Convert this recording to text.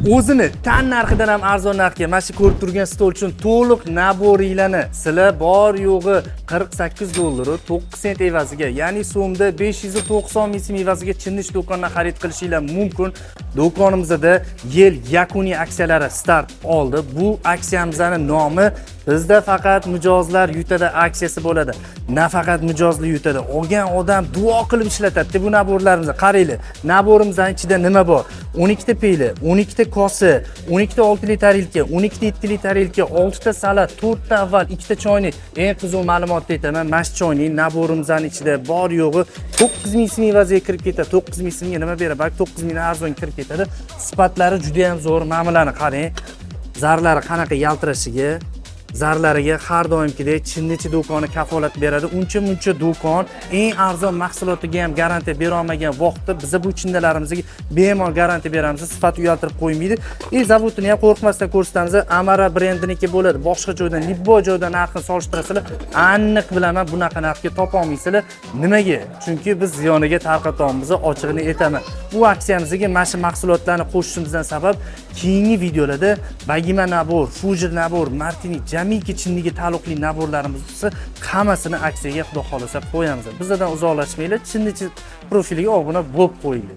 O'zini tan narxidan ham arzon narxga mana shu ko'rib turgan stol uchun to'liq набор inglarni sizlar bor yo'g'i 48 dollaru 9 sent evaziga, ya'ni so'mda 590 ming so'm evaziga Chinnichi do'konidan xarid qilishinglar mumkin. Do'konimizda yil yakuniy aksiyalari start oldi. Bu aksiyamizni nomi "Bizda faqat mijozlar yutadi" aksiyasi bo'ladi. Nafaqat mijozlar yutadi, olgan odam duo qilib ishlatadi bu набор larimizni. Qaranglar, набор imizni ichida nima bor? 12 ta piyli, 12 ta kosa, 12 ta oltili tarelka, 12 ta yettili tarelka, 6 ta salat, 4 ta avval, 2 ta choynak. Eng qiziq ma'lumotni aytaman, mana shu choynak набор imizni ichida bor yo'g'i 9 ming so'm evaziga kirib ketadi. 9 ming so'mga nima beradi? Balki 9 mingdan arzon kirib ketadi. Sifatlari juda ham zo'r. Mana bularni qarang, zarlari qanaqa yaltirashiga. Zarlariga har doimgidek Chinnichi do'koni kafolat beradi. Uncha muncha do'kon eng arzon mahsulotiga ham garantiya bera olmagan vaqtda biza bu chinnalarimizga bemalol garantiya beramiz. Sifat uyaltirib qo'ymaydi. И zavodini ham qo'rqmasdan ko'rsatamiz. Amara brendiniki bo'ladi. Boshqa joydan, любой joydan narxini solishtirasizlar, aniq bilaman, bunaqa narxga topolmaysizlar. Nimaga? Chunki biz ziyoniga tarqatyapmiz, ochig'ini aytaman. Bu aksiyamizga mana shu mahsulotlarni qo'shishimizdan sabab keyingi videolarda Bagima набор, Fujir набор, Martini, jamiki chinniga taalluqli набор larimizni hammasini aksiyaga, xudo xohlasa, qo'yamiz. Bizdan uzoqlashmanglar, Chinnichi profiliga obuna bo'lib qo'yinglar.